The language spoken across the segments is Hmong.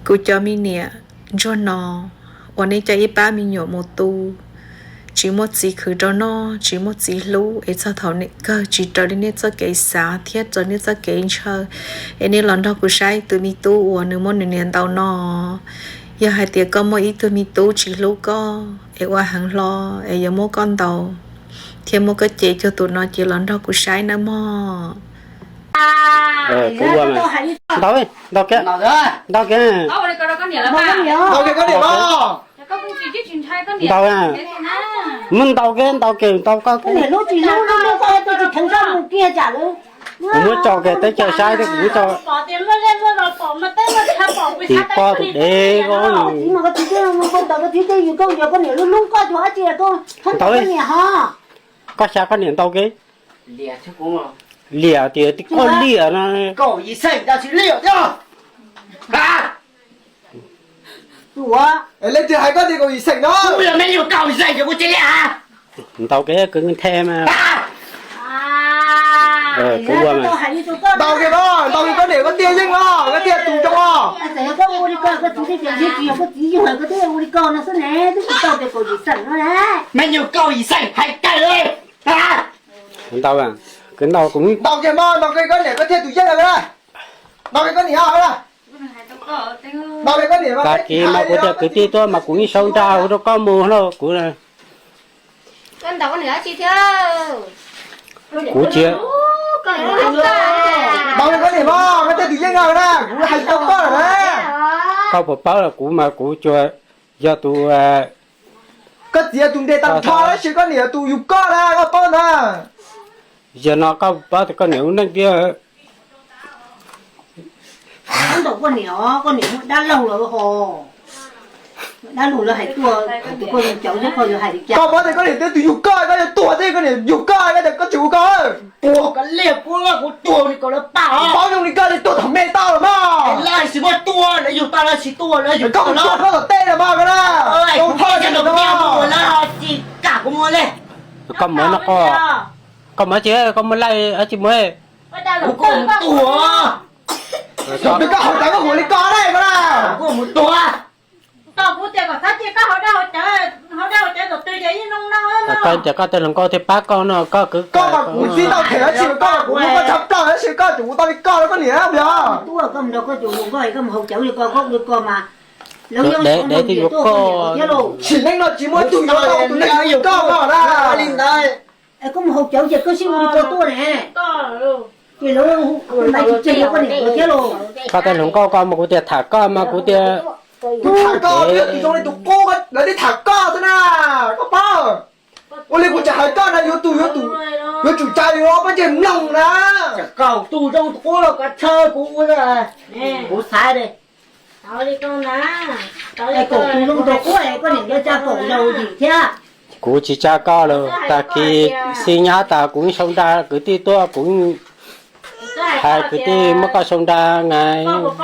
Kuv cov me niam ntsuag no, uas nej coj ib pab me nyuam mus tu, tsis muaj txiv khwv rau noj, tsis muaj txiv hlub, es txog thaum kawg tsis raws li nej txoj kev xav thiab raws nej txoj kev ntshaw, es nej los nrog kuv saib tus me tub uas nws muab nws niam ntaus no. Yog hais tias koj muaj ib tug me tub tsis hlub koj, es ua heev hlo, es yuav muab koj ntaus thiab muab koj cem cuag tus no ces los nrog kuv saib nawb mog. Ntaus, ntaus kiag, ntaus kiag. Ntaus, muab ntaus kiag, ntaus kiag, ntaus koj. Kuv muab tso kiag teb chaws saib thiab kuv muab tso. Tim koj tus dev ko. Ntaus, koj xyav koj niam ntaus kiag. Liam tias koj liam no. Leej twg hais koj tias kaum yim xeem no? Ntaus kiag kwv nthe mas. Ntaus kiag, ntaus kiag koj niam koj txiv yeej los koj thiaj tus zoo os. Ntaus, kwv ntaus, ntaus kiag mas, ntaus kiag koj niam koj thiaj tus yeej os. Ntaus kiag koj niam. Tag kis mas kuv tias kwv tij tuaj mas kuv yeej sau nra hu rau koj mus lauj kuv. Kuv tsis, koj puas paub los kuv mas kuv tsuas yog tus, koj txiv tus nres tag nrho tab sis koj niam tus yug koj na koj paub na. Yog no koj paub tias koj niam lub neej tiag. Koj niam, koj niam muaj dab laug lawm ho. Dab laug lawv hais tuaj, tus koj cauv thiab koj yuav hais li cas? Koj paub tias koj niam twb tus yug koj, koj yuav tuag thiab koj niam yug koj, koj tias koj tsis ua koj. Puag koj liag kuv, kuv tuag li koj lawv pam. Paub zoo li koj li tuag thaum me tau los mas. Lawv tsis muaj tuag, lawv yug tau lawv tsis tuag, lawv yug koj mus tuag koj tom tej los mas koj na. Tus phoj tsis kam kuv mus li. Koj mus no koj, koj mus tsis, koj mus laij tsis mus. Koj haus cawv koj hu li koj na koj na. Koj tias koj tej hluas nkauj thiaj pab koj no koj kwv. Koj mas kuv txib tau them dab tsi los koj, kuv muab koj tshaj plaws dab tsi koj tseem ua tau li koj los koj niam yog. Dev dev twb yuav koj. Tsim neej no tsis muaj ib tug yuav tau tus neeg yuav koj no na. Koj mus haus cawv ces koj sib ua li ko tuaj ne. Ces lawv tsis tseg yuav koj niam thiab los. Koj tej hluas nkauj koj mas kuv tias tham koj mas kuv tias. Kuv tham koj, tus zoo li tus qub lawv twb tham koj xwb na, koj paub. Ua li kuv tseem hais koj na, yuav tus yuav tus, yuav tsum tsa yuav ob peb ntsej mloog na. Kaum tus zoo tus qub los koj tshawb kuv, kuv xaiv li. Kaum tus zoo tus qub koj niam yuav tsa kaum zaus yim thiab. Kuv tsis tsa koj lawm, tag kis xi nyab tas kuv sau nra kwv tij tuaj kuv hais kwv tij muab koj sau nra na. Kuv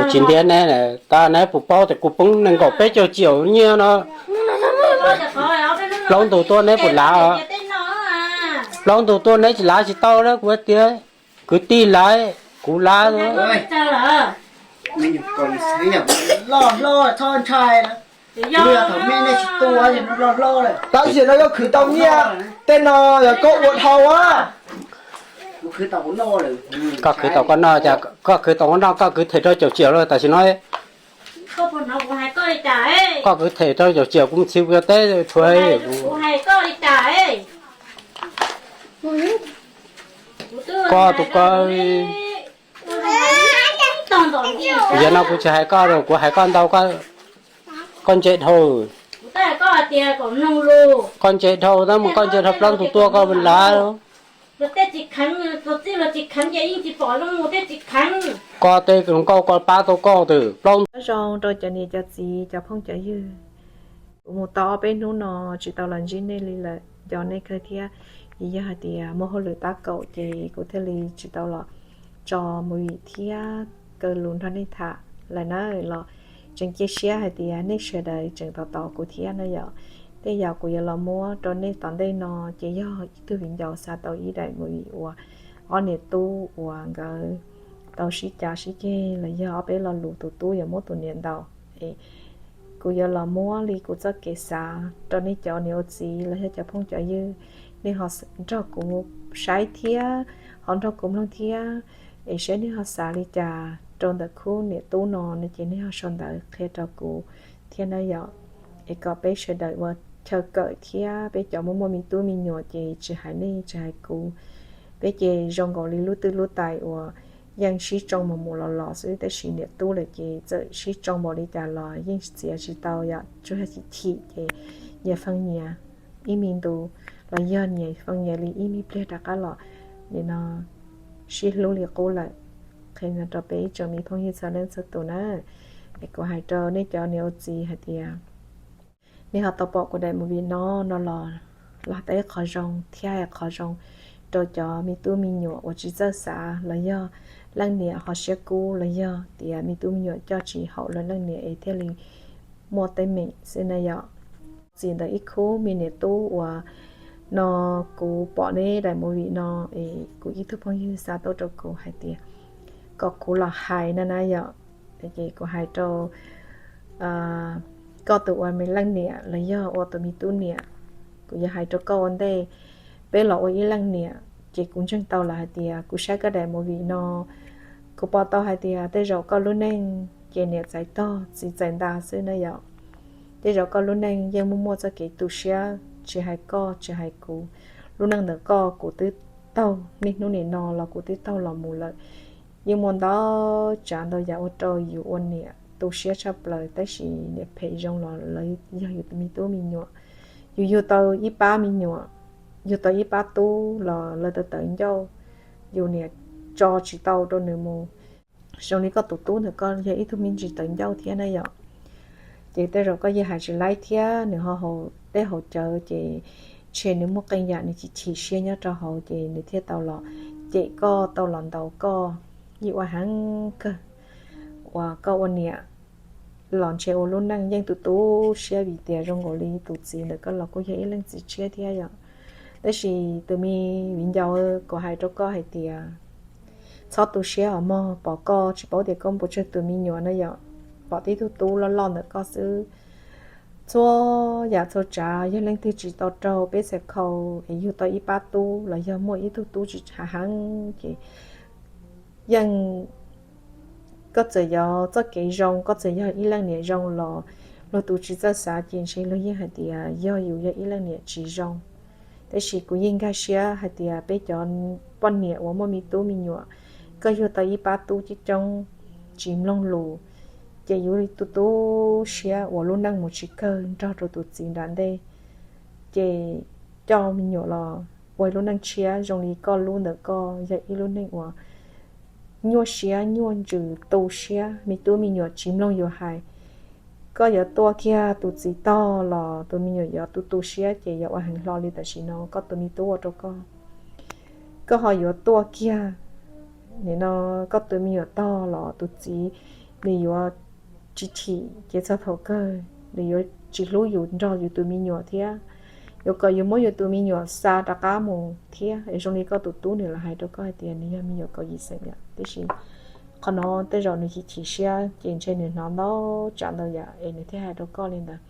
tsis ntiab neb, tab neb puas paub tias kuv poob nees nkaum peb caug triệu nyiaj no. Plaub ntug tuaj neb puas lav? Plaub ntug tuaj neb tsis lav tsis tau na, kuv tias kwv tij lav, kuv lav. Tab sis no yuav khwv tau nyiaj, tej no yog koj ua dhau a. Koj khwv tau koj noj, koj khwv tau koj noj, koj kwv them rau caum triệu los tam sim no. Koj kwv them rau caum triệu kuv mus txhiv kuv cov teb tshuav. Koj tus ko, yog no kuv tsis hais koj, kuv hais koj ntau, koj ntse dhau. Koj ntse dhau tab mus koj ntse dhau plaub ntug tuaj koj lav. Koj tej hluas nkauj koj pab tau koj twb plaub. Nyob zoo rau cov niam cov txiv cov phooj cov ywg. Kuv mus tau ob peb hnub no tsis tau los ntsib nej li lawm, nco nej kawg thiab. Vim yog hais tias muaj hauj lwm tab kaum ces kuv thiaj li tsis tau los tso movie thiab kaw lus nrog nej tham lawm na. Los tseem cia siab hais tias nej sawv daws tseem tos tos kuv thiab no yom. Tej yam kuv yuav los muab rau nej tom ntej no ces yog ib tug viv ncaus xa tau ib daim movie uas ob niam tub uas nkawd tau sib cav sib ceg los yog ob peb lo lus tus tub yuav muab tus niam ntaus. Es kuv yuav los muab li kuv txoj kev xav rau nej cov niam ua txiv los yog cov phooj cov ywg, nej ho nrog kuv saib thiab, ho nrog kuv mloog thiab, es saib nej ho xav li cas rau ntawm khub niam tub no no ces nej ho sau ntawv qhia rau kuv thiab na yom. Es kom peb sawv daws ua chaw kawm thiab, peb cov muaj muaj me tub me nyuam ces tsis hais nej tsis hais kuv, peb ces zoo nkaus li lub twj lub tais uas yeej sib tsoo mus mus los los xwb, tab sis niam tub lawm ces txawm sib tsoo npaum li cas los yeej txiav tsis tau yom, tsuas yog chim chim ces nyias fee nyias ib me ntu, los yog nyias fee nyias li ib me pliag rov qab los, nim no sib hlub li qub lawm. Qhia no rau peb ib tsoom me phooj ywg txhua leej txhua tus na. Es kuv hais rau nej cov niam ua txiv hais tias nej ho tau pom kuv daim movie no no los, los tau ib qho zoo thiab ib qho zoo rau cov me tub me nyuam uas tsis txawj xav los yog leej niam ho siab kub los yog tias me tub me nyuam coj tsis haum lawv leej niam es thiaj li muaj teeb meem xwb na yom. Txij ntawm ib khub me niam tub uas no kuv pom neb daim movie no es kuv ib tug phooj ywg xa tuaj rau kuv hais tias kom kuv los hais na na yom. Ces kuv hais rau koj tus ua me leej niam los yog ua tus me tub niam, kuv yuav hais rau koj ua ntej, peb los ua ib leej niam ces kuv ntseeg tau lawm hais tias kuv saib koj daim movie no, kuv pom tau hais tias tej zaum koj lub neej ces niam txais tog txiv txais nta xwb na yom. Tej zaum koj lub neej yeej muaj muaj txoj kev tu siab, tsis hais koj tsis hais kuv, lub neej ntawm koj kuv twb taug, niaj hnub nim no los kuv twb taug los mus lawm. Yeej muaj ntau tsav ntau yam ua rau yus ua niam tu siab tshaj plaws, tab sis niam phem zoo los lawv yog yus me tub me nyuam. Yus yug tau ib pab me nyuam, yug tau ib pab tub los lawv tawv tawv ncauj, yus niam tso tsis tau rau nws mus. Zoo li koj tus tub ntawm koj yog ib tug me ntsis tawv ncauj thiab na yom. Ces tej zaum koj yeej hais tsis laib thiab nws ho haus teb haus cawv ces ntshe nws muaj qee yam nws chim chim siab nyob rau hauv ces nws thiaj tau los cem koj, tau los ntaus koj. Yeej ua heev kawg uas koj ua niam los ntshe ua lub neej yeej tu tu siab vim tias zoo nkaus li tus txiv ntawm koj los kuj yog ib leej txiv tshiab thiab yom. Tab sis tus me viv ncaus, kuv hais rau koj hais tias txhob tu siab os mog, pom koj tsis paub tias koj puas tsawg tus me nyuam na yom, pom tib tug tub loj loj ntawm koj xwb. Txhua yam txhua tsav yog leej twg tsis tau raug peb txhais khau es yug tau ib pab tub los yog muaj ib tug tub tsis hav heev ces yeej, koj txawm yog txoj kev zoo, koj txawm yog ib leej niam zoo los luag tus tsis txawj xav ces ntshe luag yeej hais tias yog yus yog ib leej niam tsis zoo. Tab sis kuv yeej nkag siab hais tias peb cov poj niam uas muaj me tub me nyuam, koj yug tau ib pab tub coob coob tsis mloog lus, ces yus tu tu siab ua lub neej mus tsis kawg nrog rau tus txiv nram ntej, ces coj me nyuam los ua lub neej tshiab. Zoo li koj lub ntawm koj yog ib lub neej uas nyuaj siab nyuaj ntsws tu siab, me tub me nyuam tsis mloog yus hais. Koj yuav tuaj kiag tus txiv tog los tus me nyuam yuav tu tu siab ces yuav ua heev hlo li tam sim no koj tus me tub ua rau koj. Koj ho yuav tuaj kiag, nim no koj tus me nyuam tog los tus txiv nws yuav tsis chim ces txog thaum kawg nws yuav tsis hlub yus nrog yus tus me nyuam thiab. Yuav kom yus muab yus tus me nyuam xa rov qab mus thiab. Es zoo li koj tus tub nws los hais rau koj hais tias nws yog me nyuam kaum yim xeem yom, tiam sis qhov no tej zaum nws chim chim siab ces ntshe nws hnov ntau tsav ntau yam es nws thiaj hais rau koj li ntawd.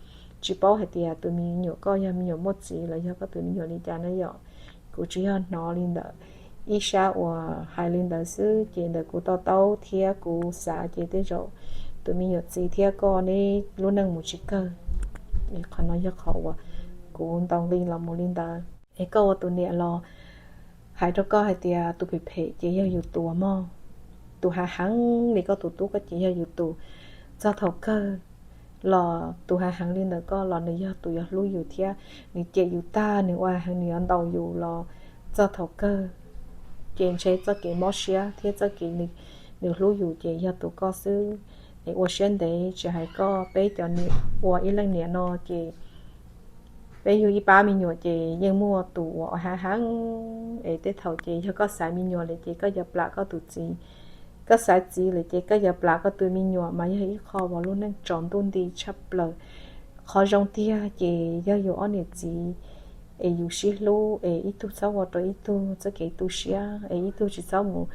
Tsis paub hais tias tus me nyuam koj yog me nyuam muaj txiv los yog koj tus me nyuam li cas na yom. Kuv tsuas yog hnov li ntawd, ib sab uas hais li ntawd xwb ces ntawm kuv to taub thiab kuv xav ces tej zaum tus me nyuam txiv thiab koj neb lub neej mus tsis kawg. Qhov no yog qhov uas kuv ntaus nqi los mus li ntawd. Es koj ua tus niam los hais rau koj hais tias tus phem phem ces yog yus tus mog, tus hav heev li koj tus tub koj ces yog yus tus. Txog thaum kawg los tus hav heev li ntawm koj los nws yog tus yuav hlub yus thiab. Nws cem yus tag nws ua heev nws yuav ntaus yus los txog thaum kawg ces ntshe txoj kev mob siab thiab txoj kev nws hlub yus ces yog tus koj xwb. Es ua siab ntev tsis hais koj, peb cov niam ua ib leej niam no ces peb yug ib pab me nyuam ces yeej muaj tus uas hav heev es tej thaum ces yog koj xaiv me nyuam lawm ces koj yuav plam koj tus txiv, koj xaiv txiv lawm ces koj yuav plam koj tus me nyuam mas yog ib qho uas lub neej tsaus ntuj nti tshaj plaws. Qhov zoo tiag ces yog yus ob niam txiv es yus sib hlub es ib tug txhob ua rau ib tug txoj kev tu siab es ib tug tsis txhob mus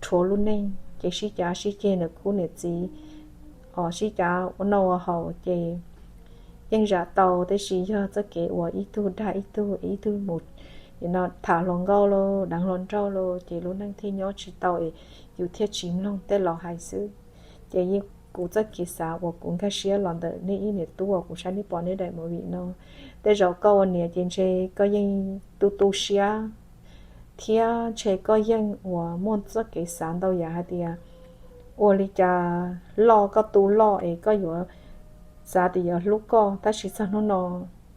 rhuav lub neej ces sib cav sib ceg niam khub niam txiv, sib cav ua noj ua haus ces yeej zam tau, tab sis yog txoj kev uas ib tug dag ib tug, ib tug mus tham hluas nkauj los deev hluas nraug los ces lub neej thiaj nyob tsis tau es yus thiaj tsis mloog tej laus hais xwb. Ces yeej kuv txoj kev xav uas kuv nkag siab los ntawm nej ib niam tub uas kuv saib nej pom nej daim movie no, tej zaum koj ua niam ces ntshe koj yeej tu tu siab thiab ntshe koj yeej uas muaj txoj kev xav ntau yam hais tias ua li cas loj koj tu loj es koj yuav xav tias yuav hlub koj, tab sis txog hnub no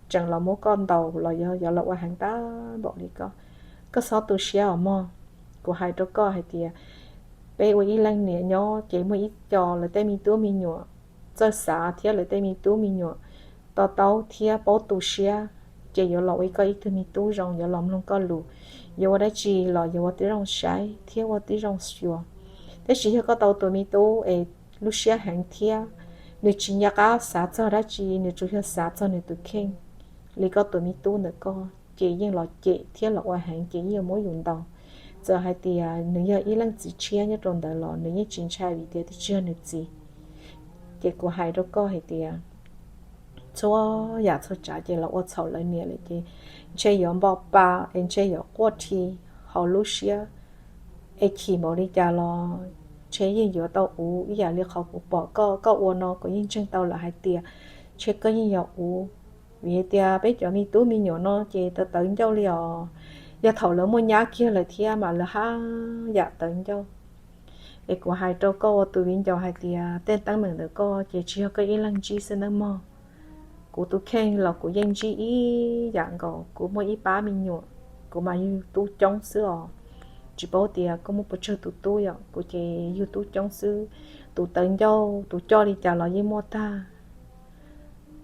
tseem los muab koj ntaus los yog yuav los ua heev tag npaum li koj. Koj txhob tu siab os mog. Kuv hais rau koj hais tias peb ua ib leej niam nyob ces muaj ib co lawv tej me tub me nyuam txawj xav thiab lawv tej me tub me nyuam to taub thiab paub tu siab, ces yuav los ua koj ib tug me tub zoo, yuav los mloog koj lus, yuav ua dab tsi los yuav ua tib zoo saib thiab ua tib zoo xyuas. Tab sis yog koj tau tus me tub es lub siab heev thiab nws tsis nco qab xav txog dab tsi, nws tsuas yog xav txog nws tus kheej li koj tus me tub ntawm koj, ces yeej los cem thiab los ua heev ces yeej yuav muab yus ntaus. Txawm hais tias nws yog ib leej txiv tshiab nyob rau ntawd los nws yeej tsis ntshai vim tias twb tsis yog nws txiv. Ces kuv hais rau koj hais tias txhua yam txhua tsav ces los ua txhaum lawv niam lawm ces ntshe yuav npo pa es ntshe yuav quaj rhi hauv lub siab es chim npaum li cas los ntshe yeej yuav tau uv ib yam li qhov kuv pom koj, koj ua no kuv yeej ntseeg tau lawm hais tias ntshe koj yeej yuav uv. Vim hais tias peb cov me tub me nyuam no ces tawv tawv ncauj li os. Yog thaum lawv muaj nyab kiag lawm thiab mas lawv haj yam tawv ncauj. Es kuv hais rau koj ua tus viv ncaus hais tias tej teeb meem ntawm koj ces tsis yog koj ib leeg ntsib xwb nawb mog. Kuv tus kheej los kuv yeej ntsib ib yam nkaus, kuv muaj ib pab me nyuam, kuv mas yug tub coob xwb os. Tsis paub tias koj muaj puas tsawg tus tub yom, kuv ces yug tub coob xwb. Tus tawv ncauj tus coj li cas los yeej muaj tag.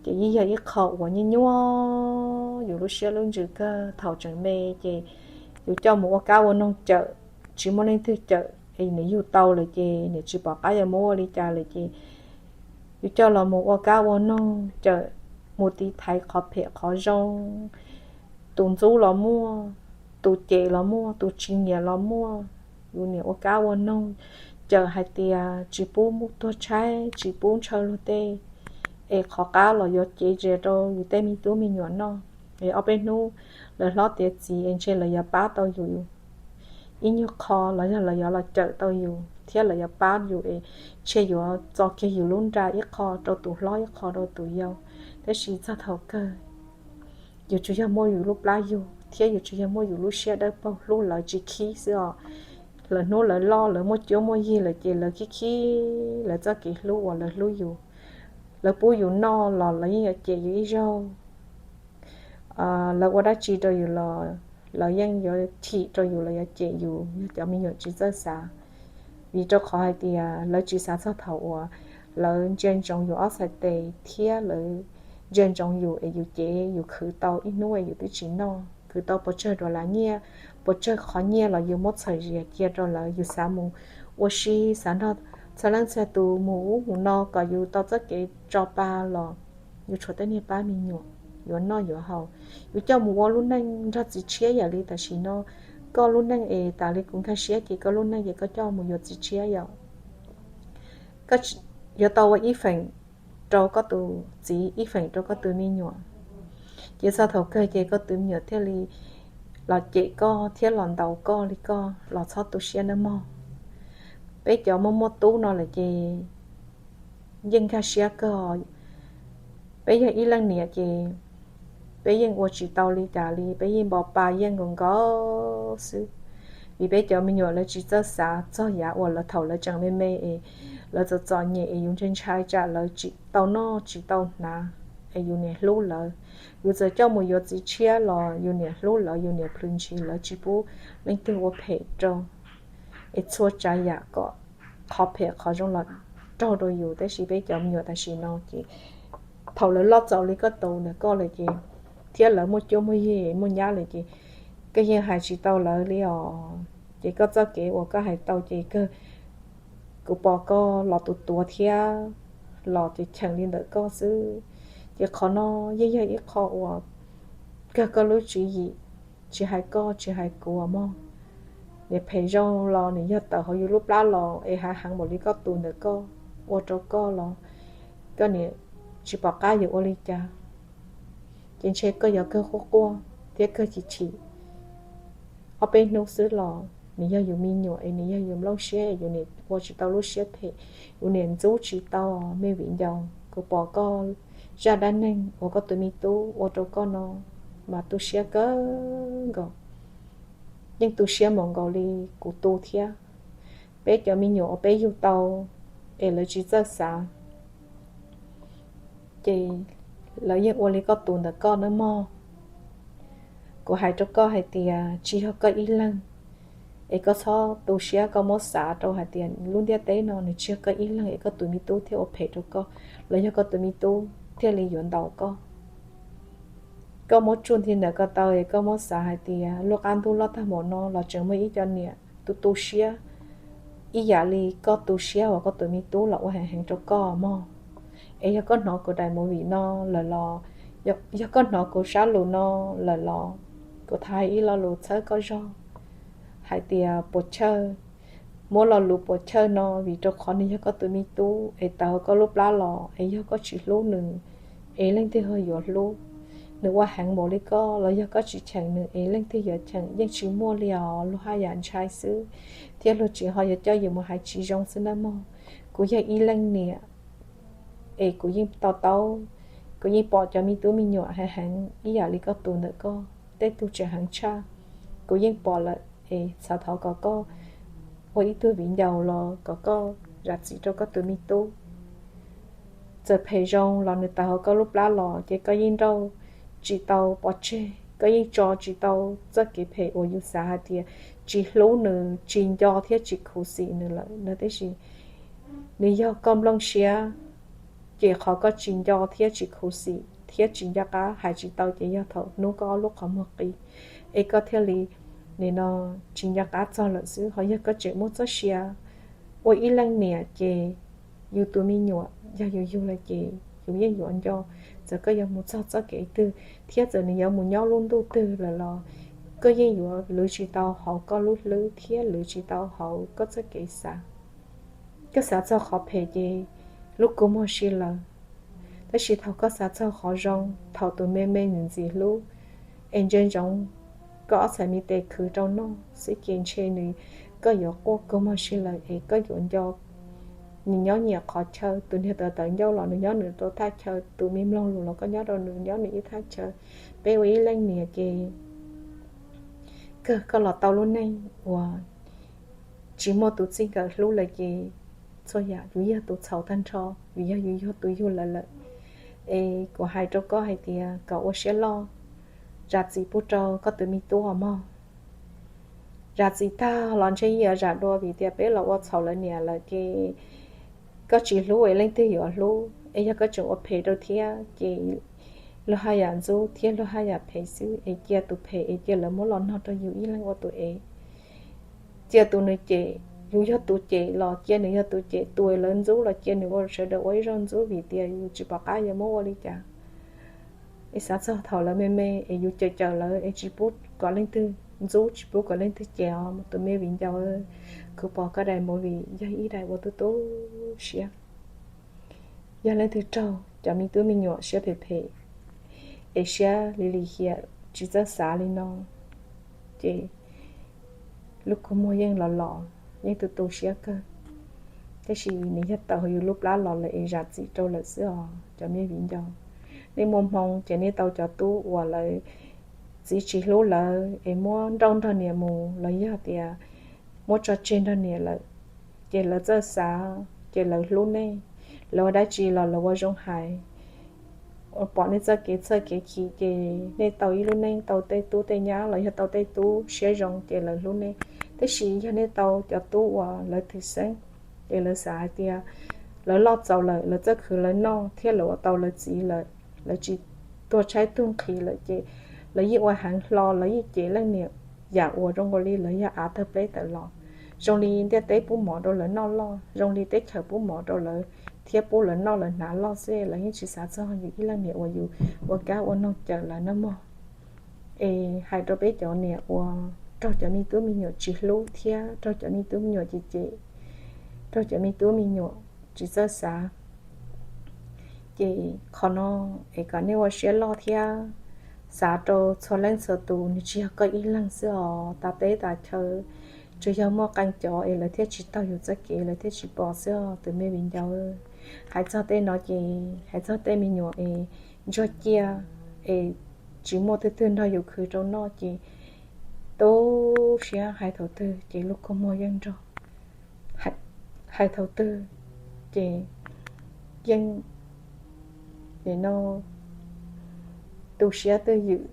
Ces yeej yog ib qho uas nyuaj nyuaj yus lub siab lub ntsws kawg thaum tseem me ces yus coj mus ua kab ua noog cawm, tsis muaj leej twg cawm es nws yug tau lawm ces nws tsis pom qab yuav muab ua li cas lawm ces yus coj los mus ua kab ua noog cawm, mus tiv thaiv qhov phem qhov zoo, tus ntxub los muaj, tus cem los muaj, tus tsis nyiam los muaj, yus niam ua kab ua noog cawm hais tias tsis pub mus tuag tshaib, tsis pub ntshaw luag tej, es qhov qab los yuav cev ze rau yus tej me tub me nyuam noj. Es ob peb hnub lawv hlob tiav txiv es ntshe lawv yuav pab tau yus ib nyuag qho los yog lawv yuav los cawm tau yus thiab lawv yuav pab yus es ntshe yuav txo kiag yus lub nra ib qho rau tus hlob ib qho rau tus yau. Tab sis txog thaum kawg yus tsuas yog muaj yus lub plab yug thiab yus tsuas yog muaj yus lub siab dawb paug hlub lawv tsis khib xwb os. Lawv hnub lawv loj lawv muaj cuab muaj yig lawm ces lawv khib khib lawv txoj kev hlub uas lawv hlub yus. Lawv pub yus noj los lawv yeej yuav cem yus ib zaug. Lawv ua dab tsi rau yus los lawv yeej yuav chim rau yus, lawv yuav cem yus, yog cov me nyuam tsis txawj xav. Vim rau qhov hais tias lawv tsis xav txog thaum uas lawv ntsia ntsoov yus ob txhais tes thiab lawv ntsia ntsoov yus es yus cev yus khwv tau ib hnub es yus twb tsis noj, khwv tau pes tsawg dollar nyiaj, pes tsawg qhov nyiaj los yus muab txhawm zias cia rau lawv, yus xav mus ua si, xav nrog txhua leej txhua tus mus ub mus no kom yus tau txoj kev tso pa los yus tshuav tej niag pab me nyuam yuav noj yuav haus. Yus coj mus ua lub neej nrog txiv tshiab yam li tam sim no, koj lub neej es tas li kuv nkag siab ces koj lub neej ces koj coj mus yuav txiv tshiab yom. Koj yuav tau ua ib feem rau koj tus txiv, ib feem rau koj tus me nyuam. Ces txog thaum kawg ces koj tus me nyuam thiaj li los cem koj thiab los ntaus koj li koj los txhob tu siab nawb mog. Peb cov muaj muaj tub no lawm ces yeej nkag siab kawg. Peb yog ib leej niam ces peb yeej ua tsis tau li cas li, peb yeej npo pa yeej nkaus nkaus xwb. Vim peb cov me nyuam lawv tsis txawj xav txog yav uas lawv thaum lawv tseem me me es lawv txom txom nyem es yus ntshai ntshai tsam lawv tsis tau noj tsis tau hnav es yus niam hlub lawv. Yus txawm coj mus yuav txiv tshiab los yus niam hlub lawv, yus niam plhws ntshis, lawv tsis pub leej twg ua phem rau es txhua tsav yam kom qhov phem qhov zoo los raug rau yus. Tab sis peb cov me nyuam tam sim no ces thaum lawv loj txaus li koj tus ntawm koj lawm ces, thiab lawv muaj cuab muaj yig muaj nyab lawm ces koj yeej hais tsis tau lawv li os. Ces koj txoj kev uas koj hais tau ces kawg kuv pom koj los tus tuav thiab los ces cheem li ntawm koj xwb. Ces qhov no yeej yog ib qho uas kawg koj lub tswv yim, tsis hais koj tsis hais kuv mog. Niam phem zoo los nws yog tawm hauv yus lub plab los es hav heev npaum li koj tus ntawm koj ua rau koj los koj niam tsis pom qab yuav ua li cas. Ces ntshe koj yuav kawg quaj quaj thiab kawg chim chim. Ob peb hnub xwb los nws yog yus me nyuam es nws yog yus nplooj siab es yus niam ua tsis tau lub siab phem, yus niam ntxub tsis tau. Me viv ncaus, kuv pom koj zaj dab neeg uas koj tus me tub ua rau koj no mas tu siab kawg nkaus. Yeej tu siab npaum nkaus li kuv tu thiab. Peb cov me nyuam uas peb yug tau es lawv tsis txawj xav ces lawv yeej ua li koj tus ntawm koj nawb mog. Kuv hais rau koj hais tias tsis yog koj ib leeg, es koj txhob tu siab koj muab xav rau hais tias lub ntiaj teb no nws tsis yog koj ib leeg es koj tus me tub thiaj ua phem rau koj, los yog koj tus me tub thiaj li yuav ntaus koj. Koj muab tsuj nthi ntawm ko taw es koj muab xav hais tias lub qab ntuj loj tag npaum no los tseem muaj ib co niam tu tu siab ib yam li koj tu siab uas koj tus me tub los ua heev heev rau koj mog. Es yog koj hnov kuv daim movie no lawm los, yog koj hnov kuv sab lus no lawm los, kuv thov hais ib lo lus txhawb koj zog hais tias puas chawj. Muab lo lus puas chawj no vim rau qhov nws yog koj tus me tub es tawm hauv koj lub plab los es yog koj tsis hlub nws es leej twg ho yuav hlub? Nws ua heev npaum li koj los yog koj tsis cheem nws es leej twg yuav cheem? Yeej tsis muaj li os, luag haj yam ntshai xwb thiab luag tseem ho yuav coj yus mus hais tsis zoo xwb nawb mog. Kuv yog ib leej niam es kuv yeej to taub, kuv yeej pom cov me tub me nyuam heev heev ib yam li koj tus ntawm koj, tej tug tseem heev tshaj. Kuv yeej pom lawm es xav thov kom koj ua ib tug viv ncaus los kom koj zam txim rau koj tus me tub. Txawm phem zoo los nws tawm hauv koj lub plab los ces koj yeej nrauj tsis tau pov tseg, koj yeej tso tsis tau txoj kev phem uas yus xav hais tias tsis hlub nws, tsis nco thiab tsis khuv xim nws lawm no. Tiam sis nws yog koj nplooj siab, ces qhov koj tsis nco thiab tsis khuv xim thiab tsis nco qab hais tsis tau ces yog thaum hnub koj ob lub qhov muag qis es koj thiaj li nim no tsis nco qab txog lawm xwb. Ho yog koj tseem muaj txoj sia ua ib leej niam ces yus tus me nyuam yog yus yug lawm ces yus yeej yuav nco, txawm koj yuav mus txog txoj kev twg thiab txawm nws yuav mus nyob lub ntuj twg lawm los koj yeej yuav lwv tsis tau hauv koj lub hlwb thiab lwv tsis tau hauv koj txoj kev xav. Koj xav txog qhov phem ces lub kua muag si lawm, tab sis thaum koj xav txog qhov zoo, thaum tus me me ntxim hlub es ntsia ntsoov koj ob txhais me tes khwv rau noj xwb ces ntshe nws, koj yuav quaj kua muag si lawm es koj yuav nco nws nyob nyiam qhov chaw. Tus niag tawv tawv ncauj los nws nyob nws rau thaj chaw, tus me mloog lus los koj nyob rau nws nyob nws ib thaj chaw. Peb ua ib leej niam ces kawg koj los tau lub neej uas tsis muaj tus txij nkawm hlub lawm ces txhua yam yus yog tus txhaum tag nrho vim yog yus yog tus yug lawv lawm. Es kuv hais rau koj hais tias kom ua siab loj, zam txim pub rau koj tus me tub os mog. Zam txim tag los ntshe yeej yuav zam dua vim tias peb los ua txhaum lawv niam lawm ces koj tsis hlub es leej twg yuav hlub? Es yog koj tseem ua phem rau thiab ces luag haj yam ntxub thiab luag haj yam phem xwb. Es cia tus phem es cia lawv muab los nog rau yus ib leeg ua tus ev. Cia tus nws cem, yus yog tus cem los cia nws yog tus cem, tus lawv ntxub los cia nws ua sawv daws ua ib zaug ntxub vim tias yus tsis pom qab yuav muab ua li cas. Es xav txog thaum lawv me me es yus cawm cawm lawv es tsis pub kom leej twg ntxub tsis pub kom leej twg cem os tus me viv ncaus. Kuv pom koj daim movie yog ib daim uas tu tu siab. Yog leej twg raug cov me tub me nyuam siab phem phem es siab li lim hiam tsis txawj xav li no ces lub kua muag yeej los los, yeej tu tu siab kawg. Tab sis nws yog tawm hauv yus lub plab los lawm es zam txim rau lawm xwb os cov me viv ncaus. Nej muaj hmoo ces nej tau cov tub uas lawv txiv tsis hlub lawv es muab nrauj nrog niam mus los yog tias muab tso tseg nrog niam lawm, ces lawv txawj xav ces lawv hlub nej. Lawv ua dab tsi los lawv ua zoo hais. Pom nej txoj kev txhawj kev chim ces nej tau ib lub neej tau tej tub tej nyab los yog tau tej tub siab zoo ces lawv hlub nej. Tab sis yog nej tau cov tub uas lawv twm xeeb ces lawv xav hais tias lawv loj txaus lawm, lawv txawj khwv lawv noj thiab lawv ua tau lawv txiv lawm, lawv tsis tuag tshaib tuag nqhis lawm ces lawv yeej ua heev hlo, lawv yeej cem leej niam yam uas zoo nkaus li lawv yog av tawg pleb tawm los. Zoo li ntiaj teb pub mov rau lawv noj loj, zoo li teb chaws pub mov rau lawv thiab pub lawv noj lawv hnav loj xwb, lawv yeej tsis xav txog yus ib leej niam uas yus ua kab ua noog cawm lawv nawb mog. Es hais rau peb cov niam uas raug cov me tub me nyuam tsis hlub thiab raug cov me tub me nyuam cem cem, raug cov me tub me nyuam tsis txawj xav, ces qhov no es kom nej ua siab loj thiab xav rau txhua leej txhua tus, nws tsis yog koj ib leeg xwb os. Tas teb tas chaw, tsuas yog muaj qee cov es lawv thiaj tsis taug yus txoj kev, lawv thiaj tsis pom xwb os tus me viv ncaus. Hais txog tej no ces hais txog tej me nyuam es ntsuag ciaj, es tsis muaj twg twg nrog yus khwv rau noj ces tu siab hais thaum twg ces lub kua muag yeej nrog, hais thaum twg ces yeej no tu siab twj ywm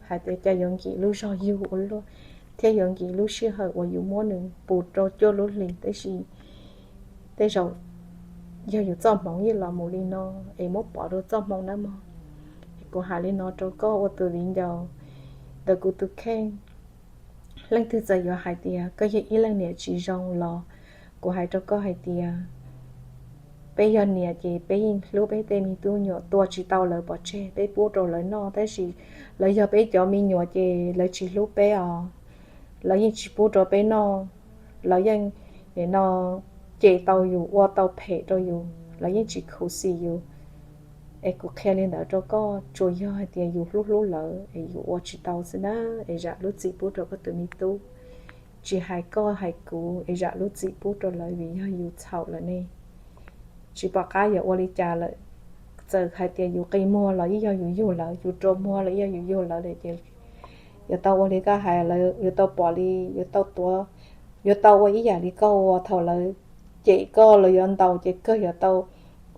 hais tias cas yuav nkim lub zog yug ua luaj, thiab yuav nkim lub sij hawm uas yus muab nws pus rau cuaj lub hlis, tab sis tej zaum yog yus txoj hmoov yeej los mus li no, es muab pov rau txoj hmoov nawb mog. Es kuv hais li no rau koj ua tus viv ncaus ntawm kuv tus kheej. Leej twg txawm yuav hais tias koj yog ib leej niam tsis zoo los kuv hais rau koj hais tias peb yog niam ces peb yeej hlub peb tej me tub nyuam, tua tsis tau lawv pov tseg, peb pub rau lawv noj, tab sis lawv yog peb cov me nyuam ces lawv tsis hlub peb os. Lawv yeej tsis pub rau peb noj, lawv yeej no cem tau yus, ua tau phem rau yus, lawv yeej tsis khuv xim yus. Es kuv qhia li ntawd rau koj, tsuas yog hais tias yus hlub hlub lawv es yus ua tsis tau xwb na. Es zam lub txim pub rau koj tus me tub, tsis hais koj hais kuv, es zam lub txim pub rau lawv vim yog yus txhaum lawm ne. Tsis pom qab yuav ua li cas lawm, txawm hais tias yus qi muag los yeej yog yus yug lawv, yus rua muag los yeej yog yus yug lawv lawm ces yuav tau ua li koj hais, lawv yuav tau pom li, yuav tau tuav, yuav tau ua ib yam li koj ua. Thaum lawv cem koj los yuav ntaus ces kawg yuav tau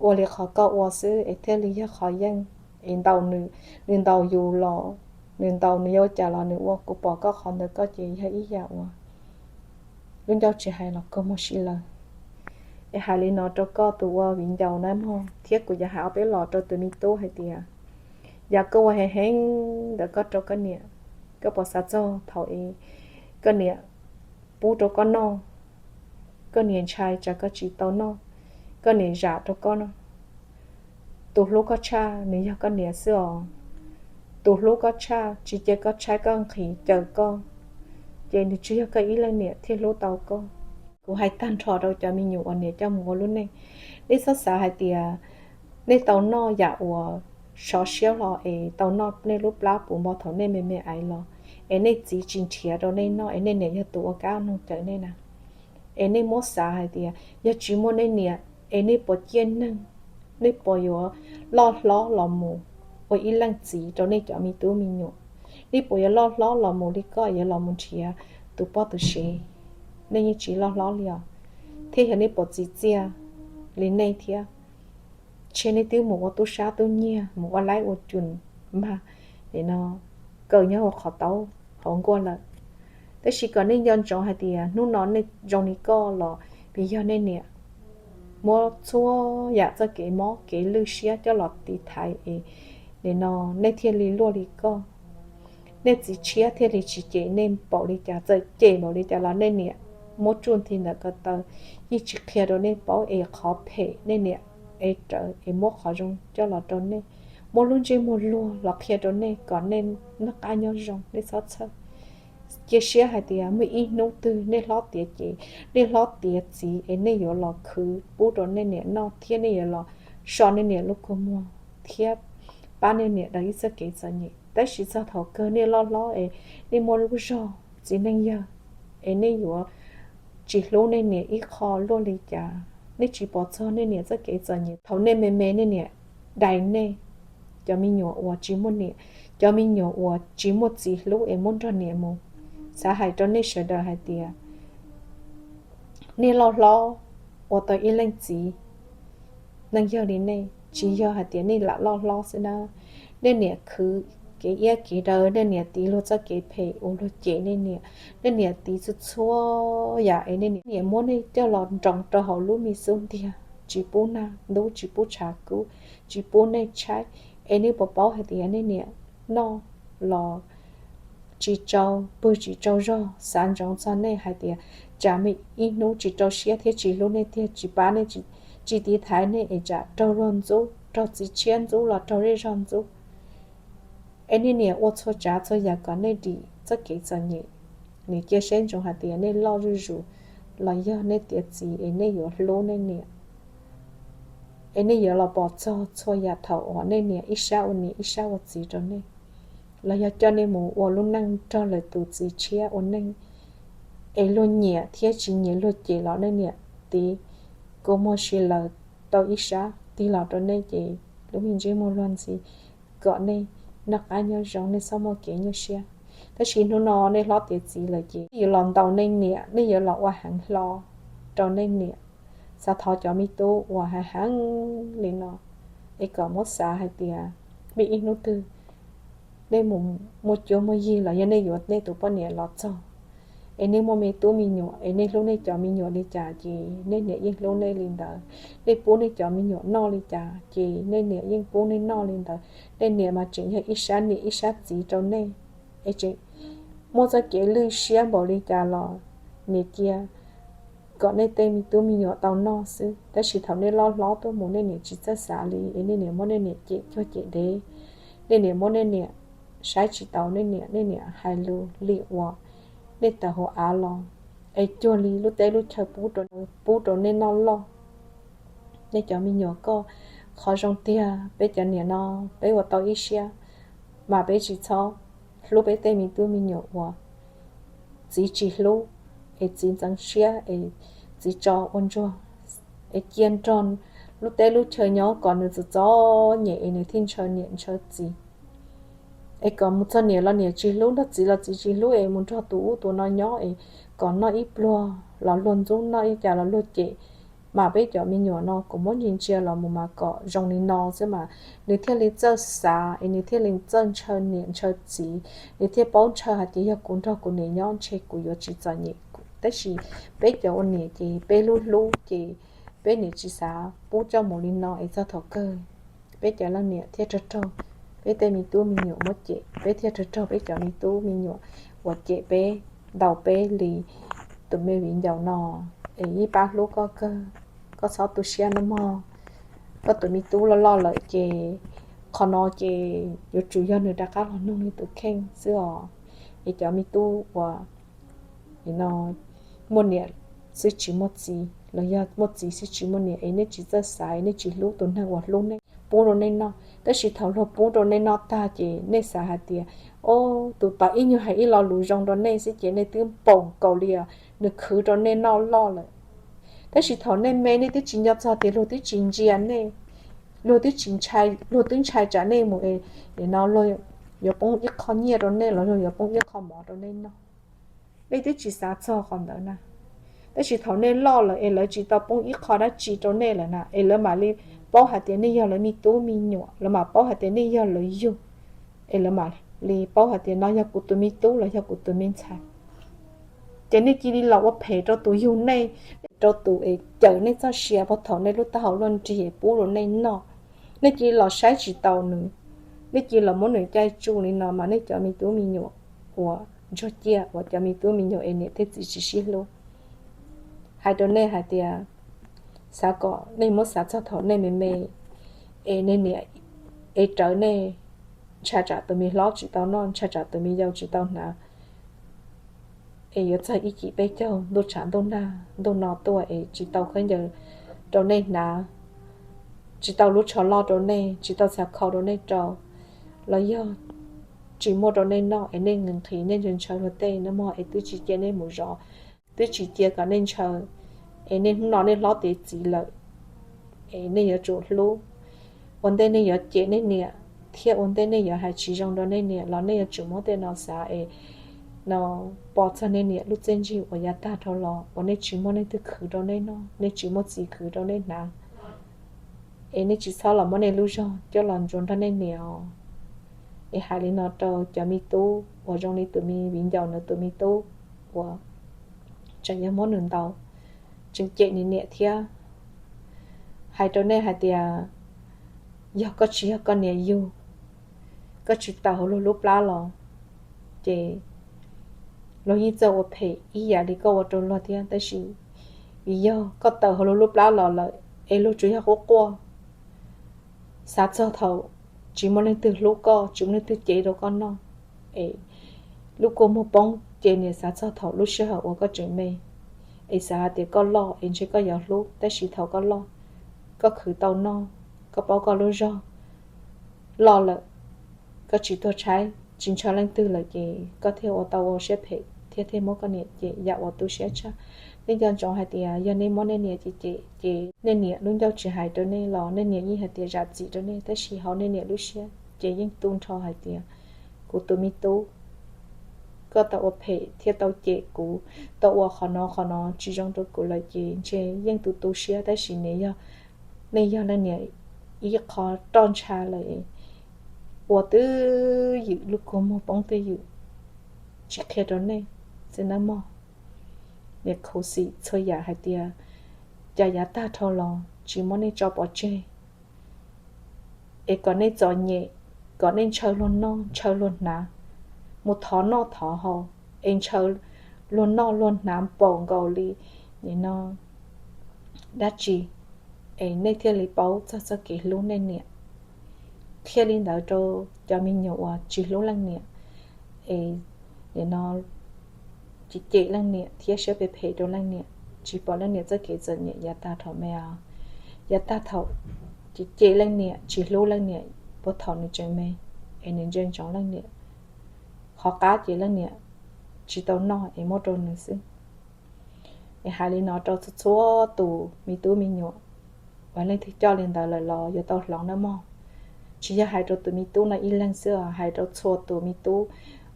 ua li qhov koj ua xwb es thiaj li yog qhov yeej. Es ntaus nws, nws ntaus yus los nws ntaus, nws yuav ua cas los nws ua, kuv pom koj qhov ntawd koj ces yog ib yam uas lub ncauj tsis hais los kua muag si lawm. Es hais li no rau koj tus ua viv ncaus nawb mog, thiab kuv yuav hais ob peb los rau tus me tub hais tias yam koj ua heev heev ntawd koj rau koj niam, koj puas xav txog thaum es koj niam pub rau koj noj, koj niam ntshai tsam koj tsis tau noj, koj niam zam rau koj no? Tus hlub koj tshaj nws yog koj niam xwb os. Tus hlub koj tshaj, tsis cia koj tshaib koj nqhis caw koj, ces nws tsuas yog koj ib leej niam thiaj hlub tau koj. Kuv hais tag nrho rau cov me nyuam uas niam coj mus ua lub neej, nej txhob xav hais tias nej tau noj yam uas sov siab hlo es tau noj nej lub plab puv npo thaum nej me me aiv los, es nej txiv tsis nrhiav rau nej noj, es nej niam yog tus ua kab noog cawm nej na. Es nej muab xav hais tias yog tsis muaj nej niam, es nej puas ciaj neeg, nej puas yuav loj hlob los mus ua ib leej txiv rau nej cov me tub me nyuam? Nej puas yuav loj hlob los mus li koj yuav los mus nrhiav tus poj tus sev? Nej yeej tsis loj hlob li os. Thiab yog nej puas txiv txiaj li nej thiab? Ntshe nej twb mus ua tub sab tub nyiag, mus ua laib ua cum mag, no, kaw nyob hauv qhov taub hauv nkuaj lawm. Tab sis kom nej nco ntsoov hais tias hnub no nej zoo li koj los vim yog nej niam muab txhua yam txoj kev mob kev lwj siab coj los tiv thaiv es, no, nej thiaj li luaj li koj. Nej txiv tshiab thiaj li tsis cem nej npaum li cas, txawm cem npaum li cas los nej niam muab tsuj nthi ntawm ko taw, yeej tsis qhia rau nej paub es qhov phem nej niam ev rawv es muab qhov zoo coj los rau nej, muab lub ntsej muag luag los qhia rau nej kom nej noj qab nyob zoo. Nej txhob txhawj. Cia siab hais tias muaj ib hnub twg nej hlob tiav ces, nej hlob tiav txiv es nej yuav los khwv pub rau nej niam noj thiab nej yuav los so nej niam lub kua muag thiab pab nej niam daws ib txoj kev txom nyem. Tab sis txog thaum kawg nej loj hlob es nej muaj lub zog txiv neej yawg es nej yuav tsis hlub nej niam ib qho luaj li cas. Nej tsis pom txog nej niam txoj kev txom nyem thaum nej me me nej niam dai nej. Cov me nyuam uas tsis muaj niam, cov me nyuam uas tsis muaj txiv hlub es muab nrog niam mus, xav hais rau nej sawv daws hais tias nej loj hlob ua tau ib leej txiv neej yawg li nej, tsis yog hais tias nej lam loj hlob xwb na. Nej niam khwv kev iab kev daw, nej niam tiv luag txoj kev phem uas luag cem nej niam, nej niam tiv txhua txhua yam es nej niam muab nej coj los nroos rau hauv lub me xub ntiag, tsis pub nag ntub tsis pub tshav kub, tsis pub nej tshaib. Es nej puas paub hais tias nej niam noj los tsis tsau pwg tsis tsau zog? Xav ntsoov txog nej hais tias tsam muaj ib hnub tsis rau siab thiab tsis hlub nej tiag, tsis pab nej, tsis tiv thaiv nej es tsam raug luag ntxub, raug txiv tshiab ntxub los raug zej zog ntxub. Es nej niam ua txhua tsav txhua yam kom nej dim txoj kev txom nyem. Nws cia siab ntsoov hais tias nej loj zuj zus los yog nej tiav txiv es nej yuav hlub nej niam, es nej yuav los pom txog txhua yam thaum uas nej niam ib sab ua niam ib sab ua txiv rau nej, los yog coj nej mus ua lub neej nrog lawv tus txiv tshiab ua neej, es luag nyiam thiab tsis nyiam luag cem los nej niam tiv kua muag si lawv tau ib sab tig los rau nej ces lub me ntsej muag luag ntxhi kom nej noj qab nyob zoo, nej txhob muaj kev nyuaj siab. Tab sis hnub no nej hlob tiav txiv lawm ces nej yuav los ntaus nej niam, nej yuav los ua heev hlo rau nej niam. Xav thov cov me tub uas heev heev li no es kom muab xav hais tias muaj ib hnub twg nej mus muaj cuab muaj yig los yog nej yuav nej tus poj niam los txog, es nej muaj me tub me nyuam es nej hlub nej cov me nyuam li cas ces nej niam yeej hlub nej li ntawd. Nej pub nej cov me nyuam noj li cas ces nej niam yeej pub nej noj li ntawd. Nej niam mas tseem yog ib sab niam ib sab txiv rau nej, es tseem muaj txoj kev lwj siab npaum li cas los niam cia kom nej tej me tub me nyuam tau noj xwb. Tab sis thaum nej loj hlob tuaj mus nej niam tsis txawj xav li es nej niam muab nej niam cem cuag cem dev, nej niam muab nej niam saib tsis taus nej niam, nej niam hais lus li uas nej tawm hauv av los, es cuag li lub teb lub chaw pub rau, pub rau nej noj loj. Nej cov me nyuam koj, qhov zoo tiag peb cov niam no peb ua tau ib siab mas peb tsis txhob hlub peb tej me tub me nyuam uas txiv tsis hlub, es txiv ntxeev siab es txiv tso ua ntsuag, es cia nrog lub teb lub chaw nyob kom nws txom txom nyem es nws thiaj ntshaw niam ntshaw txiv. Es kom mus txog niam los niam tsis hlub, nrog txiv los txiv tsis hlub, es mus nrog tus ub tus no nyob es kom noj ib pluag los luag ntxub, noj ib cas los luag cem. Mas peb cov me nyuam no kuv muab ntsia ntsia los mus mas kom zoo li no xwb mas nws thiaj li txawj xav, es nws thiaj li txawj ntshaw niam ntshaw txiv, nws thiaj paub ntshaw hais tias yog kuv nrog kuv niam nyob ntshe kuv yuav tsis txom nyem. Tab sis peb cov ua niam ces peb hlub hlub ces peb niam tsis xav pub coj mus li no es txog thaum kawg peb cov leej niam thiaj raug raug peb tej me tub me nyuam muab cem, peb thiaj raug raug peb cov me tub me nyuam uas cem peb, ntaus peb li tus me viv ncaus no. Es ib pab hlub koj kawg, koj txhob tu siab nawb mog. Koj tus me tub loj loj lawm ces qhov no ces yuav tsum yog nws rov qab los nug nws tus kheej xwb os. Es cov me tub uas no muaj niam xwb tsis muaj txiv los yog muaj txiv xwb tsis muaj niam es nej tsis txawj xav, nej tsis hlub tus neeg uas hlub nej, pub rau nej noj. Tab sis thaum luag pub rau nej noj tag ces nej xav hais tias, o, tus tod ib nyuag hais ib lo lus zoo rau nej xwb ces nej twb npaum nkaus li os, nws khwv rau nej noj loj lawm. Tab sis thaum nej me nej twb tsis nco txog tias luag twb tsis ntsia nej, luag twb tsis ntshai, luag twb ntshai tsam nej mus es no luag yuav poob ib qho nyiaj rau nej los luag yuav poob ib qho mov rau nej noj. Nej twb tsis xav txog qhov ntawd na. Tab sis thaum nej loj lawm es lawv tsis tau poob ib qho dab tsi rau nej lawm na es lawv mam li paub hais tias nej yog lawv me tub me nyuam, lawv mam paub hais tias nej yog lawv yug, es lawv mam li paub hais tias no yog kuv tus me tub los yog kuv tus me ntxhais. Ces nej cia li los ua phem rau tus yug nej, rau tus es cawm nej txoj sia puag thaum nej lub taub hau luaj nrig es pub rau nej noj. Nej cia li los saib tsis taus nws, nej cia li los muab nws caij tsuj li no mas nej cov me tub me nyuam uas ntsuag ciaj uas cov me tub me nyuam es niam thiab txiv tsis sib hlub. Hais rau nej hais tias xav kom nej muab xav txog thaum nej me me es nej niam es rawv nej, ntshai tsam tus me hlob tsis tau noj, ntshai tsam tus me yau tsis tau hnav. Es yuav txog ib cim peb caug ntuj tshav ntuj nag ntuj no tuaj es tsis tau khaub ncaws rau nej hnav, tsis tau lub tsho loj rau nej, tsis tau txhais khau rau nej rau, los yog tsis muaj rau nej noj es nej nqhis nqhis nej ntshaw ntshaw luag tej no mog es twb tsis cia nej mus zov, twb tsis cia kom nej ntshaw, es nej hnub no nej hlob tiav txiv lawm es nej yuav tsum hlub. Ua ntej nej yuav cem nej niam thiab ua ntej nej yuav hais tsis zoo rau nej niam los nej yuav tsum muab tej no xav es no pom txog nej niam lub txiaj ntsig uas yav tag dhau los uas nej tsis muaj neeg twg khwv rau nej noj, nej tsis muaj txiv khwv rau nej hnav, es nej tsis txhob los muab nej lub zog coj los ntsuas nrog nej niam os. Es hais li no rau cov me tub uas zoo li tus me viv ncaus ntawd tus me tub uas tseem yuav muab nws ntaus, tseem cem nws niam thiab. Hais rau nej hais tias yog koj tsis yog koj niam yug, koj tsis tawm hauv luag lub plab los, ces luag yeej txawj ua phem ib yam li koj ua rau luag thiab. Tab sis vim yog koj tawm hauv luag lub plab los lawm es luag tsuas yog quaj quaj, xav txog thaum tsis muaj leej twg hlub koj, tsis muaj leej twg cev rau koj noj. Es lub kua muag poob ces niam xav txog thaum lub sij hawm uas koj tseem me, es xav hais tias koj loj es ntshe koj yuav hlub, tab sis thaum koj loj, koj khwv tau noj, koj paub koj lub zog loj lawm, koj tsis tuag tshaib tsis ntshaw leej twg lawm ces koj thiaj ua tau ua siab phem thiab thiaj muab koj niam cem yam uas tu siab tshaj. Nej nco ntsoov hais tias yog nej muab nej niam cem cem ces nej niam lub ncauj tsis hais rau nej los nej niam yeej hais tias zam txim rau nej, tab sis hauv nej niam lub siab ces yeej tu nrho hais tias kuv tus me tub, koj tau ua phem thiab tau cem kuv, tau ua qhov no qhov no tsis zoo rau kuv lawm ces ntshe yeej tu tu siab, tab sis nej yog, nej yog leej niam ib qho roj ntsha lawm, ua twj ywm lub kua muag poob twj ywm, tsis qhia rau nej xwb nawb mog. Niam khuv xim txhua yam hais tias cas yav tag dhau los tsis muab nej tso pov tseg, es kom nej txom nyem, kom nej ntshaw luag noj ntshaw luag hnav, mus thov noj thov haus, es ntshaw luag noj luag hnav npaum nkaus li no dab tsi, es nej thiaj li paub txog txoj kev hlub nej niam. Qhia li ntawd rau cov me nyuam uas tsis hlub leej niam, es nim no cem cem leej niam thiab siab phem phem rau leej niam, tsis pom leej niam txoj kev txom nyem yav tag thaum me os. Yav tag thaum cem cem leej niam tsis hlub leej niam puag thaum nws tseem me, es nws ntsia ntsoov leej niam, qhov qab ces leej niam tsis tau noj es muab rau nws xwb. Es hais li no rau txhua txhua tus me tub me nyuam uas leej twg coj li ntawd lawm los yuav tau hloov nawb mog. Tsis yog hais rau tus me tub no ib leeg xwb os, hais rau txhua tus me tub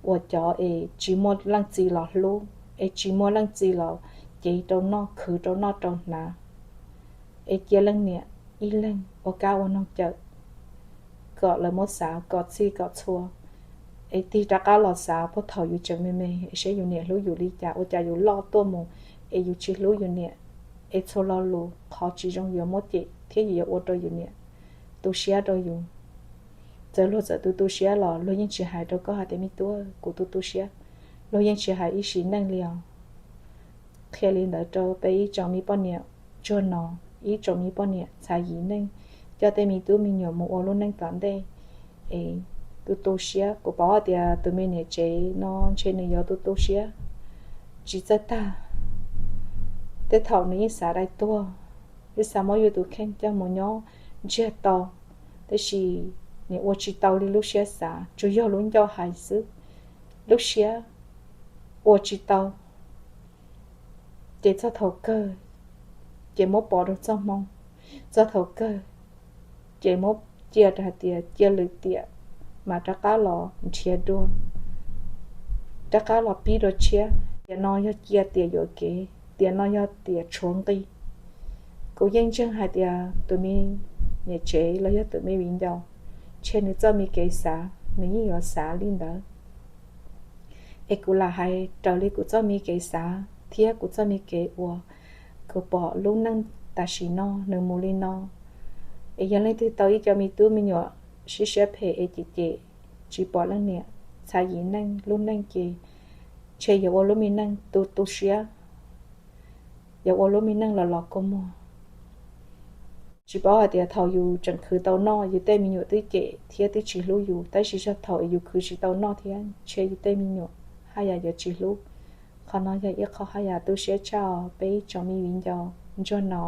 uas cov es tsis muaj leej txiv los hlub, es tsis muaj leej txiv los cev rau noj khwv rau noj rau hnav, es cia leej niam ib leeg ua kab ua noog cawm kom lawv muab xav kom txhij kom txhua, es tig rov qab los xav puag thaum yus tseem me me es saib yus niam hlub yus li cas, ua cas yus loj tuaj mus es yus tsis hlub yus niam, es txhua lo lus qhov tsis zoo yuav muab cem thiab yus yuav ua rau yus niam tu siab rau yus. Txawm luag txawm tu tu siab los luag yeej tsis hais rau koj hais tias me tub kuv tu tu siab, luag yeej tsis hais ib sim neej li os. Qhia li ntawd rau peb ib tsoom me poj niam ntsuag no, ib tsoom me poj niam txhais yim neej, coj tej me tub me nyuam mus ua lub neej tom ntej es tu tu siab. Kuv paub hais tias tus me niam tsev no ntshe nws yuav tu tu siab tsis txawj tag, tej thaum nws yeej xav dai tuag, yeej xav muab yus tus kheej coj mus nyob ntsiag to, tab sis nws ua tsis tau li lub siab xav, tsuas yog lub ncauj hais xwb, lub siab ua tsis tau. Ces txog thaum kawg ces muab pov rau txoj hmoo, txog thaum kawg ces muab cia rau hais tias cia lwm tiam mas rov qab los nrhiav dua, rov qab los pib dua tshiab. Tiam no yog cia tiam yuam kev, tiam no yog tiam tshuav nqi. Kuv yeej ntseeg hais tias tus me niam tsev los yog tus me viv ncaus, ntshe nws txoj me kev xav nws yeej yuav xav li ntawd. Es kuv lam hais raws li kuv txoj me kev xav thiab kuv txoj me kev ua. Kuv pom lub neej tam sim no nws mus li no, es yog leej twg tau ib co me tub me nyuam siab siab phem es cem cem, tsis pom leej niam, txhais yim neej lub neej ces ntshe yuav ua lub me neej tu tu siab, yuav ua lub me neej los los kua muag. Tsis paub hais tias thaum yus tseem khwv tau noj yus tej me nyuam twb cem thiab twb tsis hlub yus, tab sis txog thaum yus khwv tsis tau noj thiab ntshe yus tej me nyuam haj yam yuav tsis hlub. Qhov no yog ib qho haj yam tu siab tshaj os peb ib tsoom me viv ncaus ntsuag no.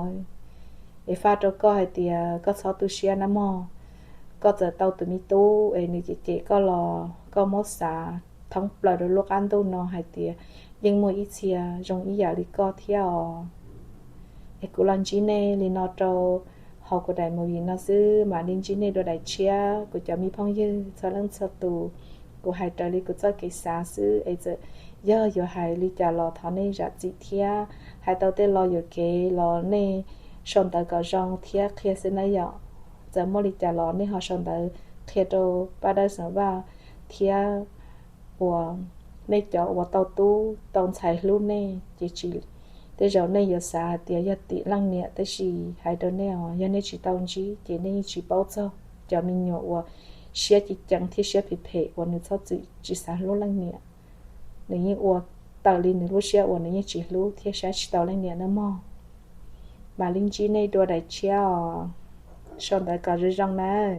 Es faj rau koj hais tias koj txhob tu siab nawb mog. Koj txawm tau tus me tub es nws cem cem koj los koj muab xav thoob plaws rau lub qab ntuj no hais tias yeej muaj ib txhia zoo ib yam li koj thiab os. Es kuv los ntsib nej li no rau hauv kuv daim movie no xwb, mam li ntsib nej dua daim tshiab kuv cov me phooj ywg txhua leej txhua tus. Kuv hais raws li kuv txoj kev xav xwb es txawm yog yuav hais li cas los thov nej zam txim thiab, hais tau tej lo yuam kev los nej sau ntawv kom zoo thiab qhia xwb nawb yom. Txawm muaj li cas los nej ho sau ntawv qhia rau pab dawb xeem Vaj thiab uas nej cov uas tau tub tau ntxhais hlub nej ces tsis, tej zaum nej yuav xav hais tias yog tim leej niam, tab sis hais rau nej os, yog nej tsis tau ntsib ces nej yeej tsis paub txog cov me nyuam uas siab ceev ceev thiab siab phem phem uas nws txhob txwm tsis xav hlub leej niam. Nws yeej ua tawm li nws lub siab uas nws yeej tsis hlub thiab saib tsis taus leej niam nawb mog. Mam li ntsib nej dua daim tshiab os. Sau ntawv kom zoo zoo nawb.